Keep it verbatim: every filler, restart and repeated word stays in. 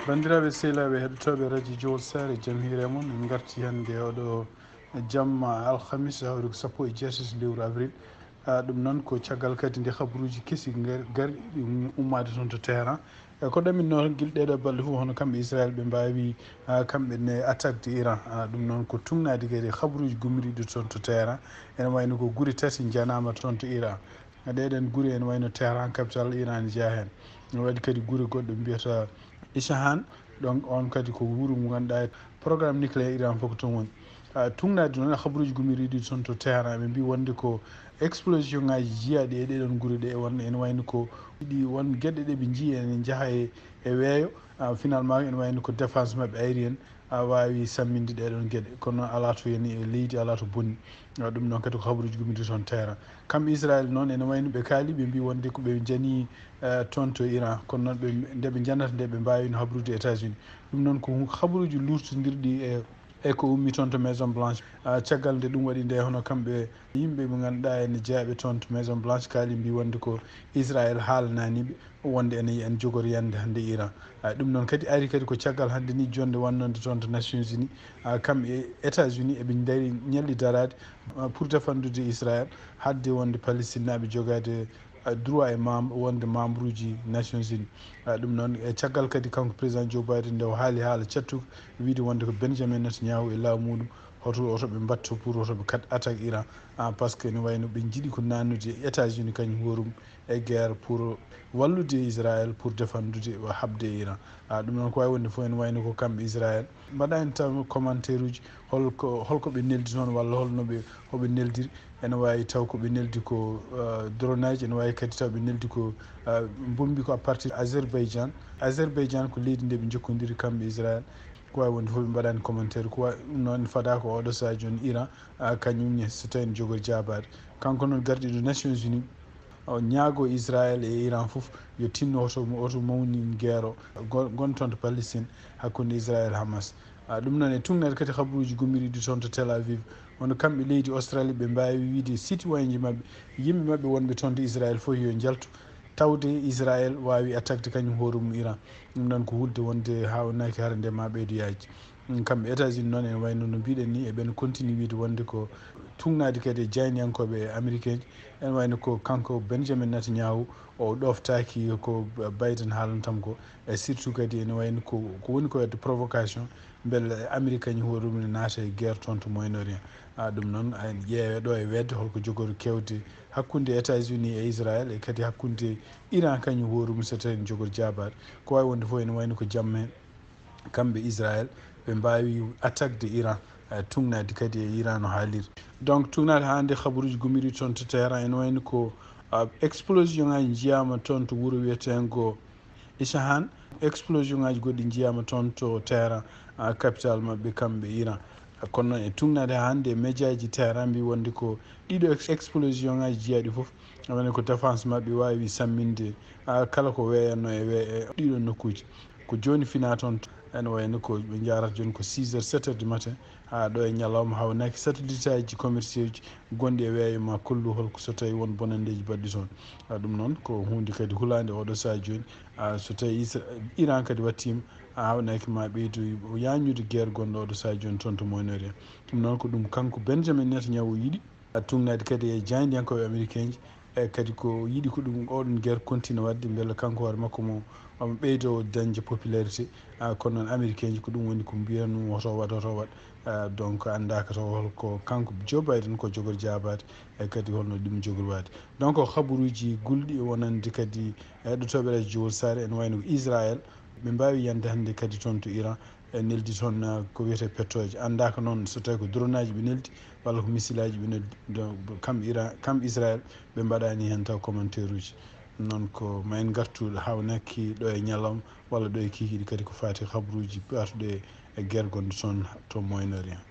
Banndiraaɓe sehilaaɓe heɗotooɓe Radio Jowol Saare, jam hiire mon. En ngarti hannde oɗo jamma alhamis, hawri ko sappo e jeetati lewru avril. Ah, ɗum noon ko caggal kadi nde habruuji kesi ngar-, gari ɗum ummaade toon to Téhéran. E ko ɗamin noon gila ɗeeɗo balɗe fof, hono kamɓe Israël ɓe mbaawi, ah, kamɓe ne attaque de Iran. Ah, ɗum noon ko tugnaade kadi habruuji gummiriiɗi toon to Téhéran. Ene wayno ko gure tati njanaama toon to Iran. Ɗeɗen gure ene wayno Téhéran, capital Iran, jeyaa heen. Ene waɗi kadi gure goɗɗo mbiyata Isfahan. Donc on kadi ko wuro mo ngannduɗaa programme nucléaire Iran fof ko toon woni. Ah, tugnaade noon e habruuji gummiriiɗi toon to Téhéran, ɓe mbii wonde ko explosion ngaaji jiyaaɗi e ɗeɗon gure ɗe, won ene wayno ko ɗi won geɗe ɗe ɓe njii ene njaha e, e weeyo. Ah, finalement ene wayno ko défense maɓɓe aérienne, ah, waawi samminde ɗeɗon geɗe, kono alaa to yani e leydi, alaa to bonni. Ah, ɗum noon kadi ko habruuji gummiriiɗi toon Téhéran. Kamɓe Israël noon ene wayno ɓe kaali, ɓe mbii wonde ko ɓe njanii, eh, toon to Iran, kono noon ɓe, nde ɓe njanata nde ɓe mbaawino habrude États-Unis. Ɗum noon ko hu-, habruuji luurtindirɗi e, e ko ummi toon to Maison Blanche. Ah, caggal nde ɗum waɗi nde, hono kamɓe yimɓe ɓe ngannduɗaa ene jeyaaɓe toon to Maison Blanche kaali, mbii wonde ko Israël haalanaani ɓe wonde ene, ene jogori yande hannde Iran. Ah, ɗum noon kadi ari kadi ko caggal hannde ni jonnde wannonde toon to Nations Unies. Ah, kam e États-Unis eɓe ndaari ñalli daraade, ah, pour defandude Israël, haɗde wonde Palestinnaaɓe jogaade, ah, droit e mem-, wonde membre uji Nations Unies. Ah, ɗum noon e caggal kadi kanko président Joe Biden nde o haali haala cattuka, wiide wonde ko Benjamin Netanyahu e laamu muɗum hoto, hoto ɓe mbatto pour hoto ɓe kaɗ attaque Iran. Ah, par ce que ne wayno ɓe njiɗi ko naannude e États-Unis kañum hoore mum e guerre pour wallude Israël pour defandude o haɓde e Iran. Ah, ɗum noon ko wawi wonde fof ene wayno ko kamɓe Israël mbaɗani tan commentaire uji holko, holko ɓe neldi toon walla holno ɓe, hoɓe neldiri. Ene wawi taw ko ɓe neldi ko, ah, drone aji, ene wawi kadi taw ɓe neldi ko, ah, bombi ko à partir Azerbaïdjan. Azerbaïdjan ko leydi nde ɓe jokkodiri kamɓe Israël. Ko wawi wonde fof ɓe mbaɗani commentaire. Ko wa-, ɗum noon fada ko oɗo saha joni Iran, ah, kañum ne so tawi ne jogori jaabaade. Kanko noon gardiɗo Nations Unies, o ñaago Israël e Iran fof yo tinno hoto, hoto mawni guerre o gon-, gontonto Palestine hakkunde Israël Hamas. Ah, ɗum noon e tugnaade kadi habaruuji gummiriiɗi toon to Tel Aviv, wonno kamɓe leydi Australie ɓe mbaawi wiide citoyen ji maɓɓe, yimɓe maɓɓe wonɓe toon to Israël fof yo njaltu, tawde Israël waawi attaquede kañum hoore mum Iran. Ɗum noon ko hulde wonde haawnaki hara nde ma ɓeydo yaaji. Mm, kamɓe États-Unis noon ene wayno no mbiɗen ni, eɓen continue wiide wonde ko tugnaade kadi e jaayndiyankooɓe e américain ji. Ene wayno ko kanko Benjamin Netanyahu o ɗoftaaki ko Biden haalanta mo ko, e surtout kadi ene wayno ko, ko woni ko wadde provocation, mbele Amérique kañum hoore mum ne naata e guerre toon to Moyen-Orient. A, ɗum noon, a, ene ƴeewe ɗo e wedde holko jogori kewde hakkunde États-Unis e Israël, e kadi hakkunde Iran kañum hoore mum, so tawi ene jogori jaabaade. Ko wawi wonde fof ene wayno ko jamma heen, kamɓe Israël, ɓe mbaawi attaquede Iran, eh, tugnaade kadi e Iran no haaliri. Donc, tugnaade haa nde habaruuji gummiri toon to Téhéran, ene wayno ko, ah, explosion ngaji njiyaama toon to wuro wiyeteengo Isfahan. Explosion ngaji goɗɗi njiyaama toon to Téhéran, ah, capital maɓɓe kamɓe Iran. Kono noon e tugnaade haa hannde, média ji Téhéran mbi wonde ko ɗiɗo ex-, explosion ngaji jiyaaɗi fof, woni ko défense maɓɓe waawi samminde, ah, kala ko weeyanno e we-, e ɗiɗo nokkuuji. Ko jooni fina toon, ene wayno ko ɓe njaarata jooni ko six heures, sept heures du matin, haa ɗo e ñalawma, haawnaki satellite aji commercial ji gonɗi e weeyo ma kollu holko so tawi won bonanndeeji baɗɗi toon. Ah, ɗum noon ko huunde kadi hulaande oɗo saha jooni. Ah, so tawi Isra-, Iran kadi wattiima, ah, haawnaki ma ɓeydo yañude guerre gonɗo oɗo saha jooni toon to Moyen-Orient. Ɗum noon ko ɗum kanko Benjamin Netanyahu yiɗi. A, tugnaade kadi e jaayndiyankooɓe américain ji, e kadi ko yiɗi ko ɗum oɗon guerre continue waɗde, mbele kanko hoore makko mo, omo ɓeydo dañde popularité. A, kono noon américain ji ko ɗum woni ko mbiyanno hoto waɗ, hoto waɗ. A, donc anndaaka taw holko kanko Joe Biden ko jogori jaabaade, e kadi holno ɗum jogori waade. Donc habaruuji gulɗi wonande kadi e heɗotooɓe Radio Jowol Saare, ene wayno ko Israël, ɓe mbaawi yande hannde kadi toon to Iran. E neldi toon, ah, ko wiyetee pettooje. Anndaaka noon so tawi ko drone aji ɓe neldi walla ko missile aji ɓe neldi. Donc, kam Iran, kam Israël, ɓe mbaɗaani heen taw commentaire uji. Noon ko ma en ngartu haawnaki ɗo e ñalawma walla ɗo e kiikiiɗe kadi ko faati habaruuji baatuɗo e, e guerre gonɗo toon to Moyen-Orient.